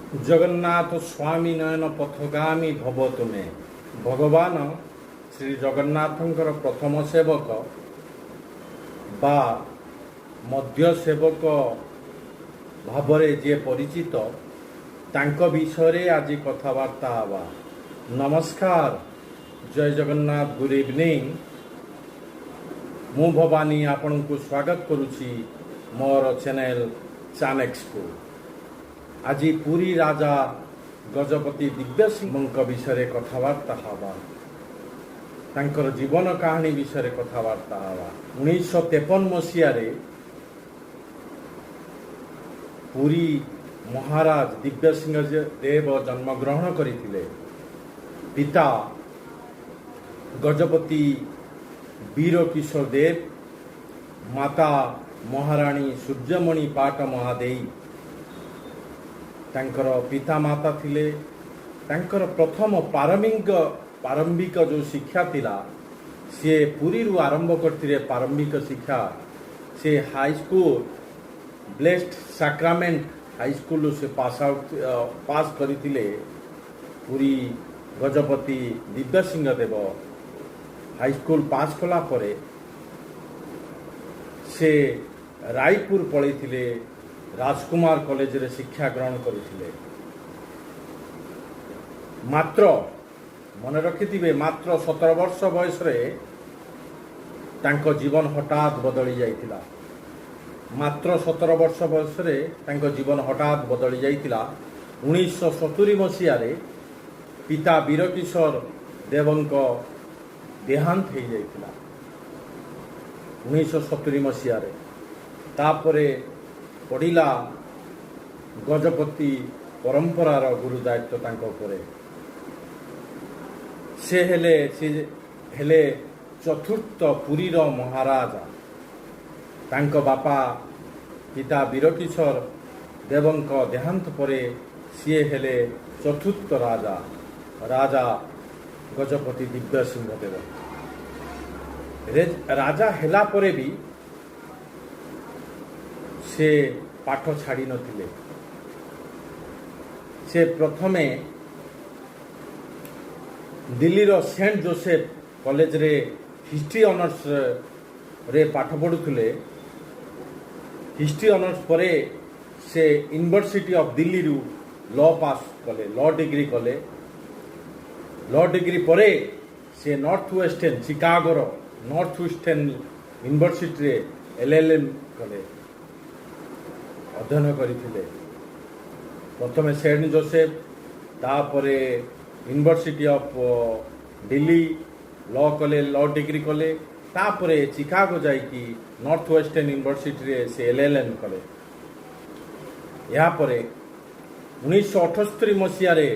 ଜଗନ୍ନାଥ ସ୍ୱାମୀ ନୟନ ପଥଗାମୀ ଭବ ତୁମେ। ଭଗବାନ ଶ୍ରୀ ଜଗନ୍ନାଥଙ୍କର ପ୍ରଥମ ସେବକ ବା ମଧ୍ୟ ସେବକ ଭାବରେ ଯିଏ ପରିଚିତ, ତାଙ୍କ ବିଷୟରେ ଆଜି କଥାବାର୍ତ୍ତା ହେବା। ନମସ୍କାର, ଜୟ ଜଗନ୍ନାଥ, ଗୁଡ୍ ଇଭିନିଂ। ମୁଁ ଭବାନୀ ଆପଣଙ୍କୁ ସ୍ୱାଗତ କରୁଛି ମୋର ଚ୍ୟାନେଲ ଚାନେକ୍ସକୁ। ଆଜି ପୁରୀ ରାଜା ଗଜପତି ଦିବ୍ୟସିଂହଙ୍କ ବିଷୟରେ କଥାବାର୍ତ୍ତା ହେବା, ତାଙ୍କର ଜୀବନ କାହାଣୀ ବିଷୟରେ କଥାବାର୍ତ୍ତା ହେବା। 1953 ମସିହାରେ ପୁରୀ ମହାରାଜ ଦିବ୍ୟସିଂହ ଦେବ ଜନ୍ମଗ୍ରହଣ କରିଥିଲେ। ପିତା ଗଜପତି ବୀର କିଶୋର ଦେବ, ମାତା ମହାରାଣୀ ସୂର୍ଯ୍ୟମଣି ପାଟ ମହାଦେଇ ତାଙ୍କର ପିତା ମାତା ଥିଲେ। ତାଙ୍କର ପ୍ରଥମ ପ୍ରାରମ୍ଭିକ ଯେଉଁ ଶିକ୍ଷା ଥିଲା, ସିଏ ପୁରୀରୁ ଆରମ୍ଭ କରିଥିଲେ ପ୍ରାରମ୍ଭିକ ଶିକ୍ଷା। ସେ ହାଇସ୍କୁଲ, ବ୍ଲେସ୍ଡ ସାକ୍ରାମେଣ୍ଟ ହାଇସ୍କୁଲରୁ ସେ ପାସ୍ କରିଥିଲେ। ପୁରୀ ଗଜପତି ଦିବ୍ୟସିଂହ ଦେବ ହାଇସ୍କୁଲ ପାସ୍ କଲା ପରେ ସେ ରାୟପୁର ପଳେଇଥିଲେ, ରାଜକୁମାର କଲେଜରେ ଶିକ୍ଷା ଗ୍ରହଣ କରିଥିଲେ। ମାତ୍ର ମନେ ରଖିଥିବେ, ମାତ୍ର 17 ବର୍ଷ ବୟସରେ ତାଙ୍କ ଜୀବନ ହଠାତ୍ ବଦଳି ଯାଇଥିଲା। ମାତ୍ର 17 ବର୍ଷ ବୟସରେ ତାଙ୍କ ଜୀବନ ହଠାତ୍ ବଦଳି ଯାଇଥିଲା। 1970 ମସିହାରେ ପିତା ବୀରକିଶୋର ଦେବଙ୍କ ଦେହାନ୍ତ ହେଇଯାଇଥିଲା 1970 ମସିହାରେ। ତାପରେ ପଡ଼ିଲା ଗଜପତି ପରମ୍ପରାର ଗୁରୁ ଦାୟିତ୍ୱ ତାଙ୍କ ଉପରେ। ସେ ହେଲେ ଚତୁର୍ଥ ପୁରୀର ମହାରାଜା। ତାଙ୍କ ବାପା ପିତା ବୀରକିଶୋର ଦେବଙ୍କ ଦେହାନ୍ତ ପରେ ସିଏ ହେଲେ ଚତୁର୍ଥ ରାଜା, ରାଜା ଗଜପତି ଦିବ୍ୟସିଂହ ଦେବ। ରାଜା ହେଲା ପରେ ବି ସେ ପାଠ ଛାଡ଼ି ନଥିଲେ। ସେ ପ୍ରଥମେ ଦିଲ୍ଲୀର ସେଣ୍ଟ ଜୋସେଫ କଲେଜରେ ହିଷ୍ଟ୍ରି ଅନର୍ସରେ ପାଠ ପଢ଼ୁଥିଲେ। ହିଷ୍ଟ୍ରି ଅନର୍ସ ପରେ ସେ ୟୁନିଭର୍ସିଟି ଅଫ୍ ଦିଲ୍ଲୀରୁ ଲ ପାସ୍ କଲେ, ଲ ଡିଗ୍ରୀ କଲେ। ଲ ଡିଗ୍ରୀ ପରେ ସେ ନର୍ଥ ୱେଷ୍ଟର୍ଣ୍ଣ, ଚିକାଗୋର ନର୍ଥ ୱେଷ୍ଟର୍ଣ୍ଣ ୟୁନିଭର୍ସିଟିରେ ଏଲ୍ଏଲ୍ଏମ୍ କଲେ, ଅଧ୍ୟୟନ କରିଥିଲେ। ପ୍ରଥମେ ସେଣ୍ଟ ଜୋସେଫ, ତାପରେ ୟୁନିଭର୍ସିଟି ଅଫ୍ ଦିଲ୍ଲୀ ଲ କଲେ, ଲ ଡିଗ୍ରୀ କଲେ। ତାପରେ ଚିକାଗୋ ଯାଇକି ନର୍ଥ ୱେଷ୍ଟର୍ଣ୍ଣ ୟୁନିଭର୍ସିଟିରେ ସେ ଏଲ୍ଏଲ୍ଏମ୍ କଲେ। ଏହାପରେ 1978 ମସିହାରେ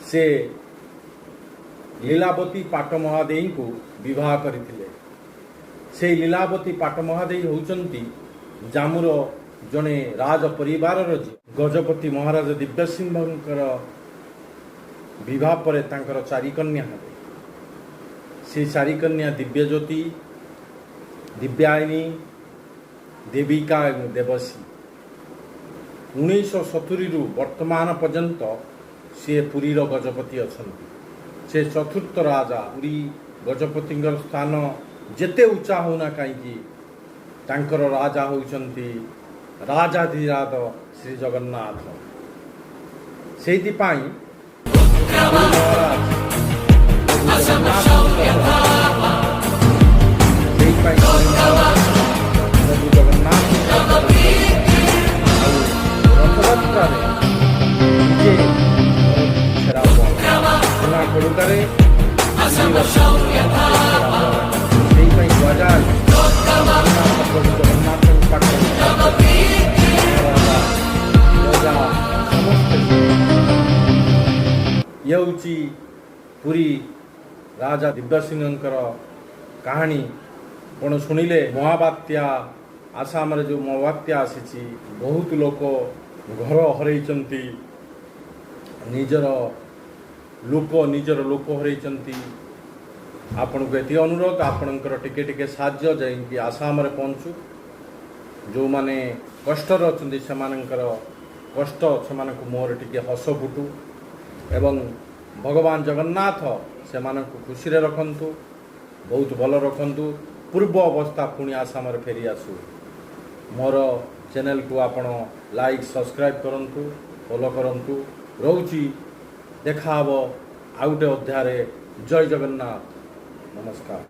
ସେ ଲୀଳାବତୀ ପାଟ ମହାଦେଈଙ୍କୁ ବିବାହ କରିଥିଲେ। ସେଇ ଲୀଳାବତୀ ପାଟ ମହାଦେଈ ହେଉଛନ୍ତି ଜାମ୍ମୁର ଜଣେ ରାଜ ପରିବାରର ଝିଅ। ଗଜପତି ମହାରାଜ ଦିବ୍ୟସିଂହଙ୍କର ବିବାହ ପରେ ତାଙ୍କର ଚାରି କନ୍ୟା ହେବେ। ସେ ଚାରି କନ୍ୟା ଦିବ୍ୟଜ୍ୟୋତି, ଦିବ୍ୟାୟିନୀ, ଦେବିକା ଏବଂ ଦେବସୀ। 1970ରୁ ବର୍ତ୍ତମାନ ପର୍ଯ୍ୟନ୍ତ ସିଏ ପୁରୀର ଗଜପତି ଅଛନ୍ତି। ସେ ଚତୁର୍ଥ ରାଜା। ପୁରୀ ଗଜପତିଙ୍କର ସ୍ଥାନ ଯେତେ ଉଚ୍ଚା ହଉନା କାହିଁକି, ତାଙ୍କର ରାଜା ହେଉଛନ୍ତି ରାଜାଧିରାଜ ଶ୍ରୀ ଜଗନ୍ନାଥ। ସେଇଥିପାଇଁ ପୁରୀ ମହାରାଜ ପ୍ରଭୁ ଜଗନ୍ନାଥଙ୍କର, ସେଇଥିପାଇଁ ପୁରୀ ମହାରାଜ ପ୍ରଭୁ ଜଗନ୍ନାଥଙ୍କର ଆଉ ରଥଯାତ୍ରାରେ ନିଜେ ଛେରା ସୁନା ଖଡ଼ୁକାରେ। ସେଇପାଇଁ କୁହାଯାଏ, ଜଗନ୍ନାଥ, ପ୍ରଭୁ ଜଗନ୍ନାଥଙ୍କ ପାଖରେ ମହାରାଜା, ପ୍ରଜା ସମସ୍ତେ। ଇଏ ହେଉଛି ପୁରୀ ରାଜା ଦିବ୍ୟସିଂହଙ୍କର କାହାଣୀ। ଆପଣ ଶୁଣିଲେ, ମହାବାତ୍ୟା, ଆସାମରେ ଯେଉଁ ମହାବାତ୍ୟା ଆସିଛି, ବହୁତ ଲୋକ ଘର ହରେଇଛନ୍ତି, ନିଜର ଲୋକ ହରେଇଛନ୍ତି। ଆପଣଙ୍କୁ ଏତିକି ଅନୁରୋଧ, ଆପଣଙ୍କର ଟିକେ ଟିକେ ସାହାଯ୍ୟ ଯାଇକି ଆସାମରେ ପହଞ୍ଚୁ। ଯେଉଁମାନେ କଷ୍ଟରେ ଅଛନ୍ତି, ସେମାନଙ୍କର କଷ୍ଟ, ସେମାନଙ୍କୁ ମୁହଁରେ ଟିକେ ହସ ଫୁଟୁ ଏବଂ ଭଗବାନ ଜଗନ୍ନାଥ ସେମାନଙ୍କୁ ଖୁସିରେ ରଖନ୍ତୁ, ବହୁତ ଭଲ ରଖନ୍ତୁ। ପୂର୍ବ ଅବସ୍ଥା ପୁଣି ଆସାମରେ ଫେରି ଆସୁ। ମୋର ଚ୍ୟାନେଲକୁ ଆପଣ ଲାଇକ୍, ସବସ୍କ୍ରାଇବ୍ କରନ୍ତୁ, ଫଲୋ କରନ୍ତୁ। ରହୁଛି, ଦେଖା ହେବ ଆଉ ଗୋଟେ ଅଧ୍ୟାୟରେ। ଜୟ ଜଗନ୍ନାଥ, ନମସ୍କାର।